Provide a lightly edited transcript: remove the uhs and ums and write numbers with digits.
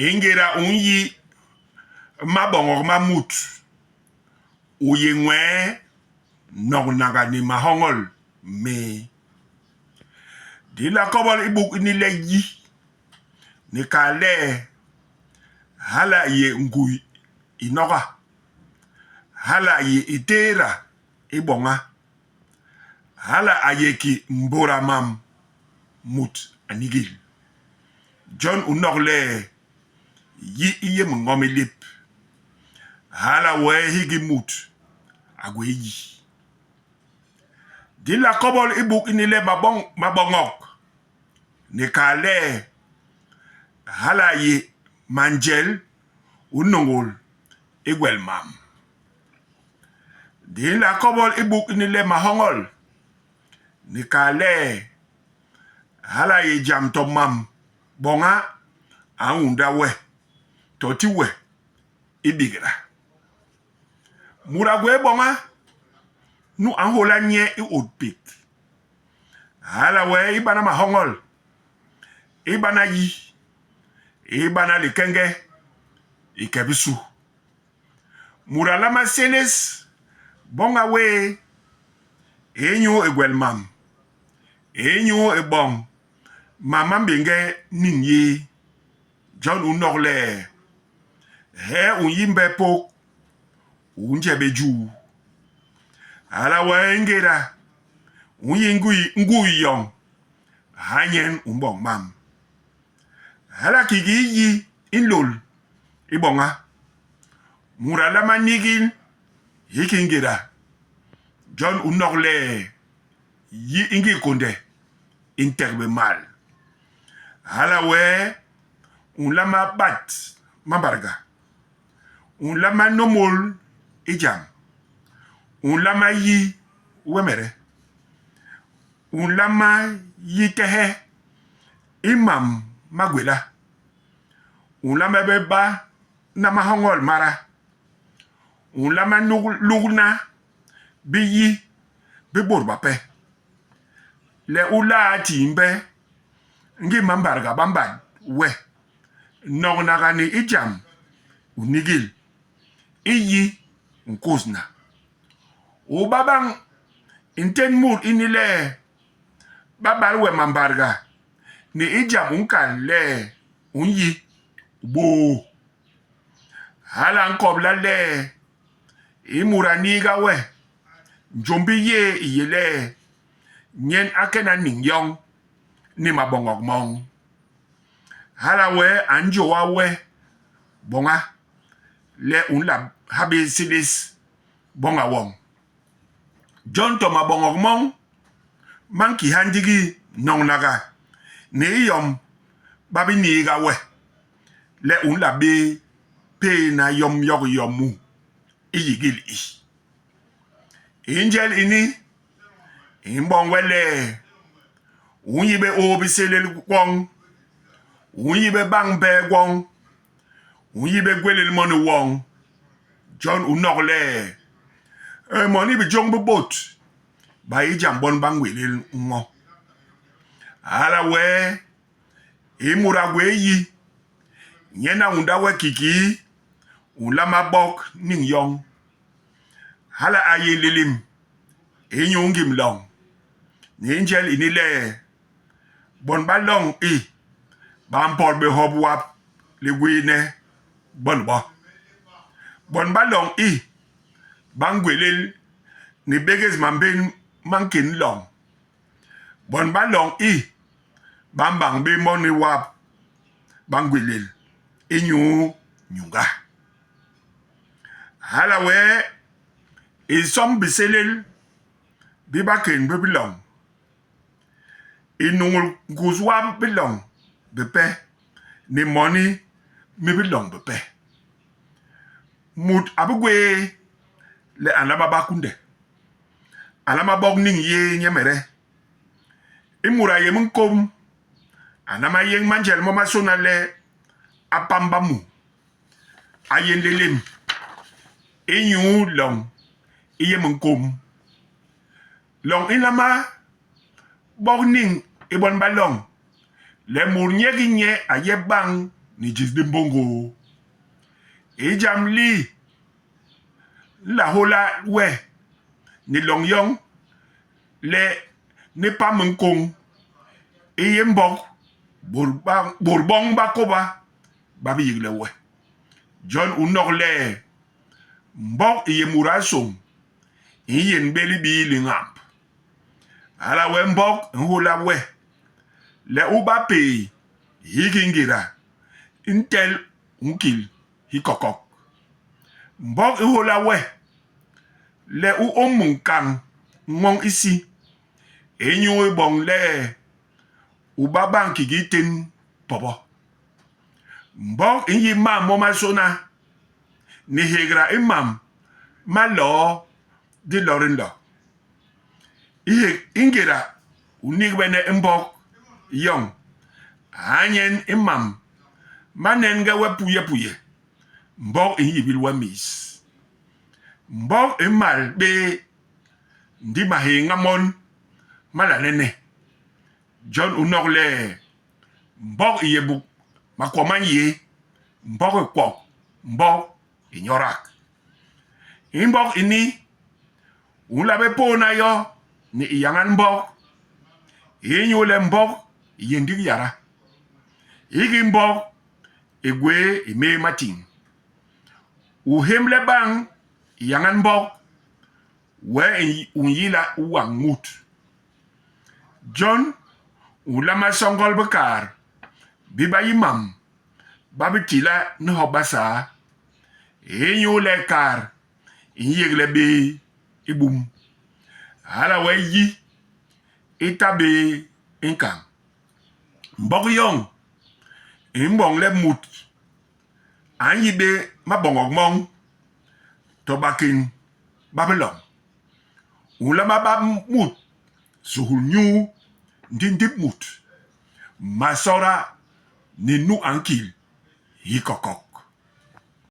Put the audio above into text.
Ingéda u nyi maboñok ma mut, u yé ñwee nognaga ni mahoñol méé. Di nla kobol i buk ini le yi ni kal le hala a yé nguy i noga, hala a yé i tééda i boña, hala a yé ki mbôda mam mut a nigil. Jon u nok le yi i yé miño mi lép. Hala wee hiki mut a gwé yi. Di nla kobol i buk ini le maboñok ni kal le hala a yé manjel u nôñôl i gwel mam. Di nla kobol i buk ini le mahoñol ni kal le Hala a yé jam to mam boña a ñunda we to ti we i bigda. Mut a gwé boña nu a nhôla nye i ôt pék. Hala wee i bana mahoñol, i bana yi, i bana likeñge i ke bisu. Mut a nlama sélés boña wéé inyu i gwel mam, inyu i boñ mam ma mbéñge niñ yé. Jon u nok le, hee u nyimbe pôk, u nje bé juu. Hala wee i ngéda u nyi ngui yoñ, ha nyen u mboñ mam. Hala kiki i yi i nlôl i boña, mut a nlama nigil hiki ngéda. Jon u nok le yi i ngi kônde i ntek bé mal. Hala wee u nlama bat mambadga, u nlama nômôl i jam, u nlama yi wemede, u nlama yi tehe I mam ma gwéla, u nlama bé bana mahoñol mada. U nlama lugna biyi bi bôt bape le u laa timbhe ngim mambadga ba mbat we nognaga ni i jam u nigil, i yi u nkôsna. U ba bañ i ntén mut ini le Ba bat we mambadga ni i jam u nkal le u nyi, u bôô. Hala a nkobla le i mut a niiga we, njômbi yé i yé le nyen a kena niñ yoñ ni maboñok moñ. Hala wee a njôwa we boña le u nla ha bé sédés boña woñ. Jon to maboñok moñ ma nkiha ndigi noñnaga ni i yom ba bi niiga we, le u nla bé pééna yom yo ki yo mu i yigil i. I njel ini i mboñ we le u nyi bé ôô bisélél gwoñ, u nyi bé bañ bee gwoñ, u nyi bé gwélél moni woñ. Jon u nok le, moni bijôñ bi bôt ba yé jam bon ba ngwélél nwo. Hala wee i mut a gwé yi, nyen a unda we kiki u nlama bok niñ yoñ. Hala a yé nlélém inyu ngim loñ. Ni njel ini le, bon ba loñ i, ba mpot bé hop wap ligwééne bo ni bo. Bon ba loñ i, ba ngwélél ni bégés mambén ma nkén loñ. Bon ba loñ i, ba mbañ bé moni wap ba ngwélél inyu nyuñga. Hala wee i somb bisélél bi bakén bi biloñ, i nuñul nkus wap biloñ bipe ni moni mi biloñ bipe. Mut a bi gwéé le a nlama ba kunde. A nlama bok niñ yé nyemede. I mut a yé minkôm, a nlama yéñ manjel momasôna le a pamba mu. A yé nlélém inyu loñ i yé minkôm. Loñ i nlama bok niñ i bon ba loñ le mut nye ki nye a yep bañ. ni jis li mbôngôô. I jam li nla hôla we ni loñ yoñ le ni pam nkoñ i yé mbok bôt boñ ba kôba ba bi yigle we. Jon u nok le mbok i yé muda sôñ i nyén bé libii li ñamb. Hala wee mbok i nhôla we le u ba péé hiki ngéda i ntel u nkil hikokok. Mbok i nhôla we le u ôm minkañ nwoñ isi inyu i boñ le u ba bañ kiki tén pôbô. Mbok i nyi mam momasôna ni hégda i mam ma loo dilo di nlo. I ngéda u nigbene i mbok yoñ, ha nyen i mam ma nen-ge we puye puye, mbok i nyibil we mis. Mbok i mal bé, ndi mahéñha mon ma la nene. Jon u nok le, mbok i yé buk makwo ma nyé, mbok i kwok, mbok i nyorak. I mbok ini, u nla bé pôôna yo ni i yañan mbok, inyule mbok i yé ndik yada. Hiki mbok i gwé i méé matiñ. U hémle bañ i yañan mbok, wee u nyila u wañ mut. Jon u nlama soñgol bikaat bi bayimam ba bi tila ni hop Basaa inyule kaat i nyégle bé i bum, hala wee yi i ta bé i nkañ. Mbok yoñ i mboñ le mut a nyi bé maboñok moñ to bakén ba biloñ. U nlama ba mut suhulnyuu ndi ndip mut masoola ni nu a nkil hikokok.